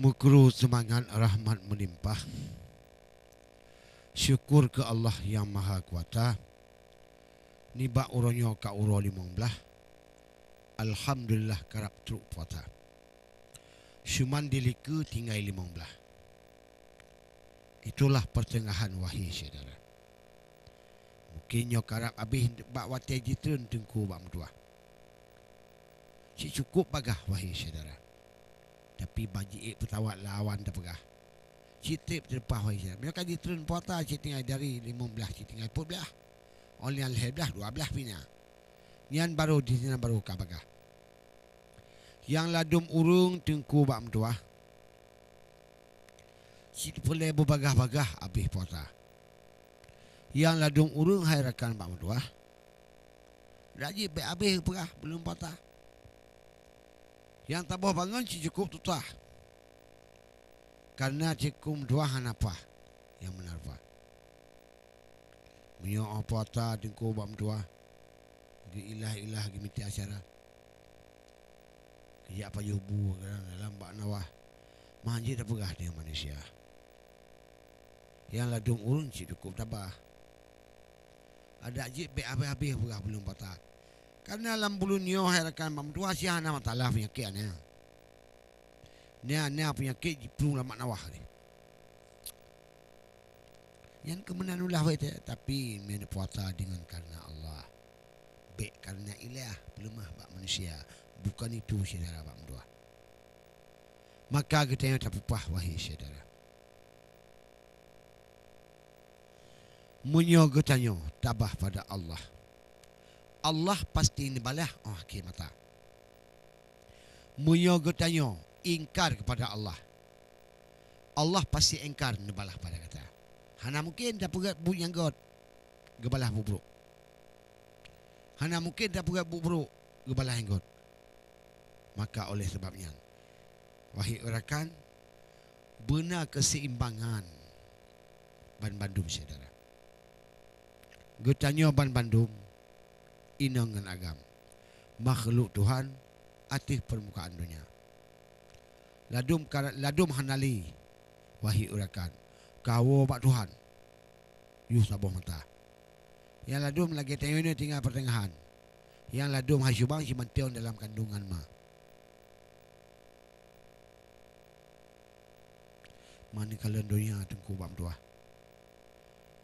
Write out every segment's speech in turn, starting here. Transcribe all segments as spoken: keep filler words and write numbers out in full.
Meukru seumangat rahmat meulimpah. Syukur keu Allah Nyang Maha Kuasa. Nibak uroe nyoe ka uroe limong blaih. Alhamdulillah karab trok puasa. Cuman di likeu tinggai limong blaih. Itulah pertengahan, wahai syedara. Mungkin nyoe karab abéh bak watée jitreun Teungku bak meutuah. Cit cukôp bagaih, wahai syedara. Tapi ban jiék peutawat lawan tapeugah. Cit treb teuleupah, wahai syedara. Meunyoe ka jitreun puasa cit tinggai dari limong blaih, cit tinggai peuet blaih. Óh lheueh lhée blaih, dua blaih pih na. Nyan barô di sinan barô ka bagaih. Nyang ladôm ureuëng Teungku bak meutuah, cit peureulée beubagaih-bagaih abéh puasa. Nyang ladôm ureuëng hai rakan bak meutuah, dak jeuet bék abéh peugah buleuen puasa. Nyang saboh bangon cit cukôp tutah, kareuna cit keu meutuah hana paih nyang meunan rupa. Meunyoe óh puasa Teungku bak meutuah, geuilah-ilah geumita acara. Geujak pajoh bu dalam bak nawah, mangat jeuet tapeugah deungon manusia. Nyang ladôm ureuëng cit cukôp tabah. Adak jeuet bék abéh-abéh peugah buleuen puasa. Kareuna lam buleuen nyoe hai rakan bak meutuah, si hana masalah peunyakét nyan. Nyan, nyan peunyakét jiplueng lam mak nawah tadi. Nyan keu meunan ulah wéh teuh, tapi meupuasa deungon kareuna Allah. Bék kareuna ilah peuleumah bak manusia, bukan itu syedara bak meutuah. Maka geutanyoe tapeupah, wahai syedara. Meunyoe geutanyoe tabah pada Allah, Allah pasti neubalah óh akhé masa. Meunyoe geutanyoe ingkar keupada Allah, Allah pasti ingkar neubalah pada gata. Hana mungken tapeugét buet nyang gét geubalah buet brôk. Hana mungken tapeugét buet brôk geubalah nyang gét. Maka oleh sabab nyan, wahai rakan, beuna keuseimbangan banmandum syedara. Geutanyoe banmandum, inong ngon agam, makhluk Tuhan ateueh peurmukaan donya. Ladôm ka, ladôm hana lé, wahai rakan, kawoe bak Tuhan yoh saboh mata. Nyang ladôm lagée tanyoe nyoe tinggai peutengahan. Nyang ladôm hai subang simantong dalam kandongan ma. Meunan kalon donya Teungku bak meutuah.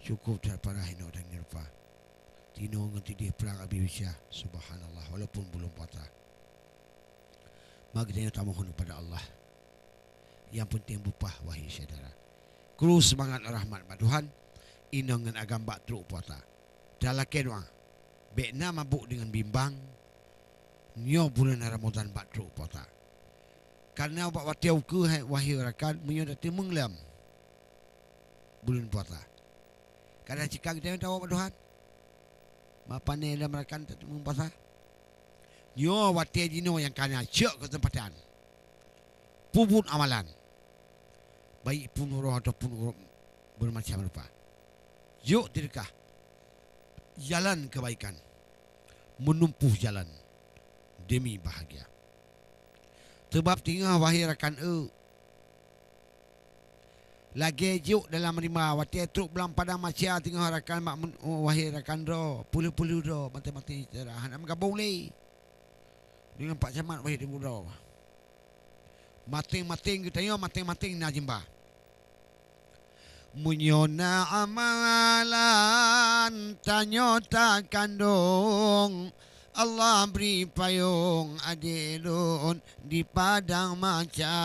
Cukôp that parah inoe dan nyoe rupa. Tinoe ngon tideh prang abéh u syah, subhanallah, walaupun buleuen puasa. Mari geutanyoe tamohon keupada Allah. Nyang peunteng beupah, wahai syedara. Kru seumangat rahmat bak Tuhan, inong ngon agam bak trok puasa. Talakée doá, bék na mabök deungon bimbang, nyoe buleuen Ramadhan bak trok puasa. Kareuna bak watée ukeue hai, wahai rakan, meunyoe tateumeung lom buleuen puasa, kadang cit ka geutanyoe tawoe bak Tuhan. Mapane lom rakan tateumeung puasa? Nyoe watée jinoe nyang ka na cok keuseumpatan peubuet amalan, baik peunoh roh ataupun uroe beumacam rupa. Jok teudeukah jalan keubaikan, meunumpuh jalan deumi bahagia. Teubab teungoh, wahai rakan eu, lagée jok dalam rima watée trok blang padang masia teungoh rakan mak men-, oh, wahai rakan droe, peuleueh-peuleueh droe, maté-maté cara hana meugabong lé. Deungon Pak Camat wahai teungku droe. Maténg-maténg geutanyoe, maténg-maténg na jeumba. Meunyoe na amalan tanyoe takandong, Allah bri payong adé lôn di padang maca.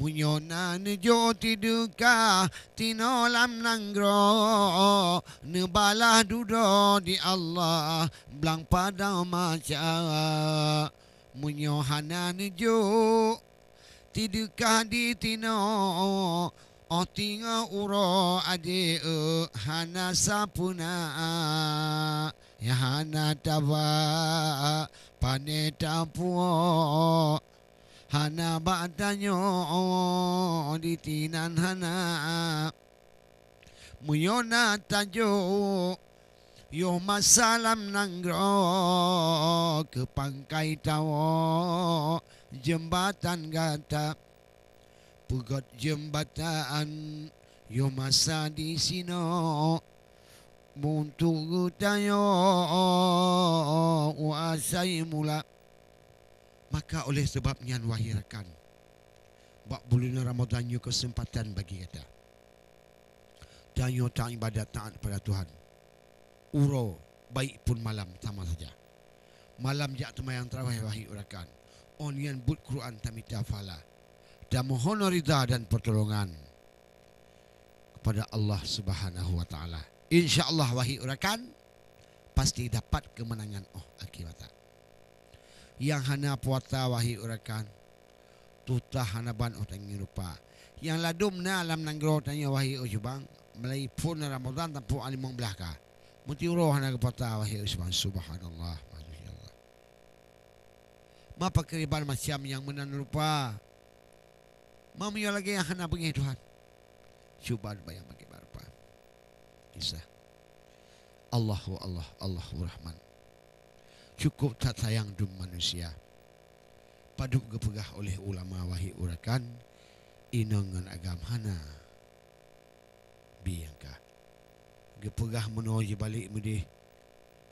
Meunyoe na neujok teudeukah tinoe lam nanggroe, neubalah dudoe di Allah blang padang maca. Meunyoe hana neujok teudeukah di tinoe, óh teungoh uroe adé eu hana sapeue na, nyang hana taba pane tapuwoe, hana bak tanyoe di tinan hana. Meunyoe na tajok yoh masa lam nanggroe keu pangkai tawoe jeumbatan gata, Peugöt jeumbatan yoh masa disinoe, untuk geutanyoe asai mula. Maka oleh sabab nyan, wahai rakan, bak buleuen Ramadhan nyoe keuseumpatan bagi gata. Tanyoe taibadat taát pada Tuhan. Uroe baik pun malam sama saja. Malam jak teumayang tarawih, wahai rakan. Óh nyan buet Quran, tamita pahala, tamohon ridha dan pertolongan kepada Allah Subhanahu wa Taala. Insya Allah, wahai rakan, pasti dapat kemenangan óh akhé masa. Nyang hana puasa, wahai rakan, tutah hana ban óh tangieng rupa. Nyang ladôm na lam nanggroe tanyoe, wahai Ujubang, mulai phon Ramadhan sampoe limong blaih ka. Meuti uroe hana geupuasa, wahai Ujubang. Subhanallah, manusia Allah. Ma pakriban macam nyang meunan rupa. Ma meunyoe lagée nyang hana beungéh Tuhan. Cuba bayang bagaimana rupa. Kisah. Allahu Allah, Allahu Rahman. Cukup that sayang dum manusia. Padub geupeugah oleh ulama, wahai rakan, inong ngon agam hana biyang ka. Geupeugah meunoe jibalek meudeh,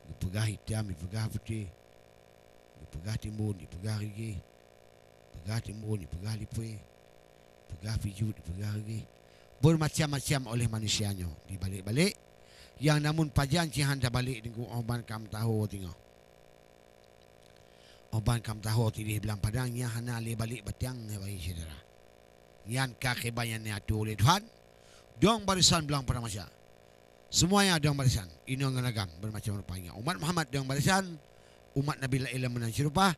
geupeugah itam jipeugah putéh, geupeugah timbon jipeugah rigéh, peugah timbon jipeugah lipée, peugah pijuet jipeugah rigéh. Beumacam-macam oleh manusia nyoe dibalek-balek, nyang namun pajan cit hana tabalek teungku, óh ban ka meuthô teungoh. Óh ban ka meuthô tidéh blang padang, nyan hana lé balek batang, wahai syedara. Nyan ka kiban nyang neuatoe lé Tuhan. Dong barisan blang padang masa. Seumuanya dong barisan, inong ngon agam, beumacam rupa nyan. Umat Muhammad dong barisan, umat Nabi laén lam meunan syeurupa,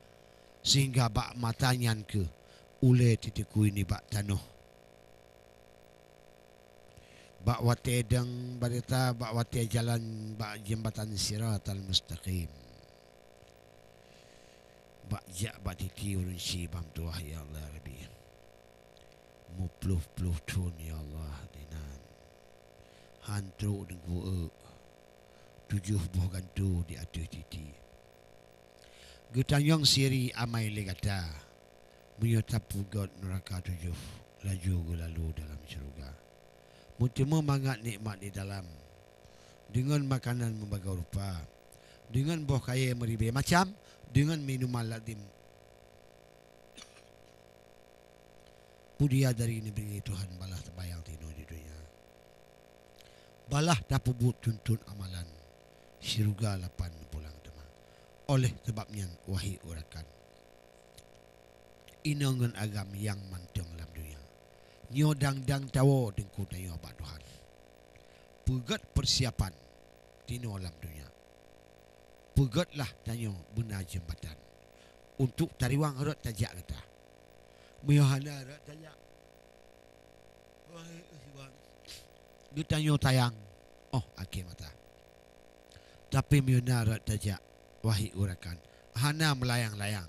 sehingga bak mata nyan kheueh ulée teuteukui nibak tanoh. Bak watée dong barita, bak watée jalan bak jeumbatan Siratal Mustaqim. Bak jak bak titi ulôn si bang tuah, ya Allah Rabbi. Meuploh-ploh thon, ya Allah, dinan. Han trok deungku euk. Tujoh boh gantoe di ateueh titi. Geutanyong siri amai lé gata, meunyoe tapeugöt nuraka tujoh, laju geulalu dalam syeuruga. Meuteumé mangat nikmat di dalam, deungon makanan meubagoe rupa, deungon boh kayée meuribée macam, deungon minuman lazim. Pudia dari neubri Tuhan balaih teubayang tinoe di donya. Balaih tapeubuet tuntot amalan, syeuruga lapan pulang teuma. Oleh sabab nyan, wahai rakan, inong ngon agam nyang mantong lam donya, nyoe dang-dang tawoe teungku tanyoe bak Tuhan. Peugöt peusiapan tinoe lam donya. Peugötlah tanyoe beuna jeumbatan untuk tariwang rot tajak gata. Meunyoe hana rot tajak, wahai Tuhan, geutanyoe tayang óh akhé masa. Tapi meunyoe na rot tajak, wahai rakan, hana meulayang-layang,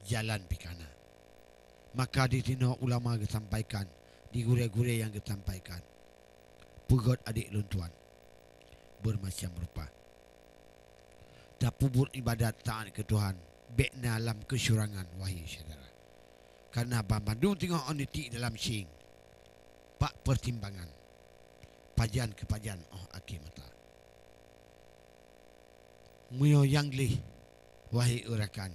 jalan pih ka na. Maka di tinoe ulama geusampaikan, di gurée-gurée nyang geusampaikan, peugöt adék lôn tuan, beumacam rupa. Tapeubuet ibadat taát keu Tuhan, bék na lam keucurangan, wahai syedara. Kareuna banmandum teungoh ôn tiek dalam sieng bak peutimbangan, pajan keu pajan óh akhé masa. Meunyoe nyang gleh, wahai rakan,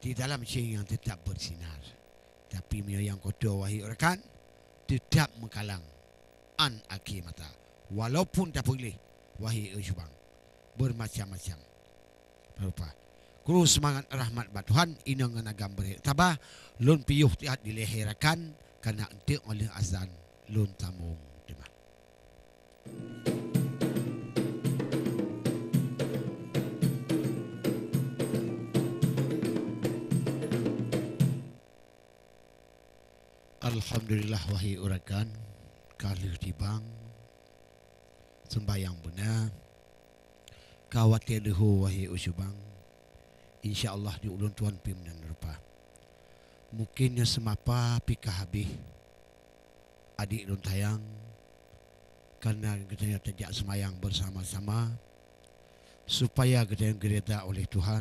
di dalam sieng nyang teutab beusinar. Tapi meunyoe nyang koto, wahai rakan, teutab meukalang án akhé masa. Walaupun tapeugleh, wahai Ujubang, beumacam-macam rupa. Kru seumangat rahmat bak Tuhan, inong ngon agam beurék saba, lôn piôh siat di lhèe rakan, kana eunteuk óh lheueh azan lôn sambông teuma. Alhamdulillah, wahai rakan, ka lheueh tibang seumbahyang beuna, ka watèe leuhô, wahai Ujubang. Insya Allah di ulôn tuan pih meunan rupa. Mungkin nyoe seumapa pih ka habéh. Adik lôn sayang, kareuna geutanyoe tajak seumayang beusama-sama, supaya geutanyoe geuridha oleh Tuhan,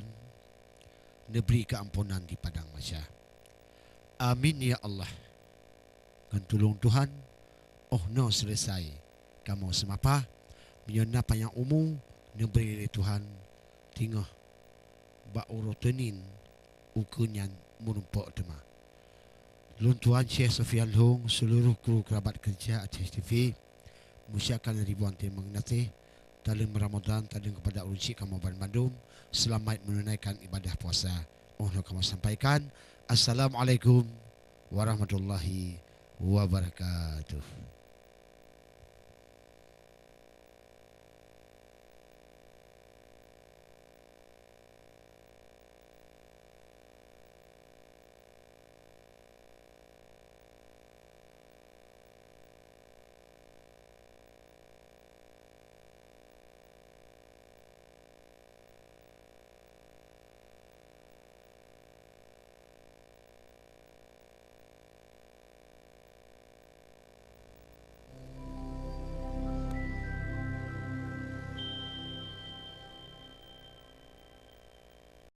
neubri keuamponan di padang mahsyar. Amin ya Allah. Ngon tulông Tuhan, oh noe seuleusai kamoe seumapa. Meunyoe na panyang umu neubri lé Tuhan, teungoh bak uroe teunin ukeue nyan meurumpok teuma. Lôn tuan Syekh Sofyan Lhong, seuluruh kru keurabat keureuja Aceh T V, meusiakan ribuan teurimong gaséh. Taleuem Ramadan taleuem keupada ureuëng syik kamoe banmandum, seulamat meununaikan ibadah puasa. Oh noe kamoe sampaikan, Assalamualaikum warahmatullahi wabarakatuh.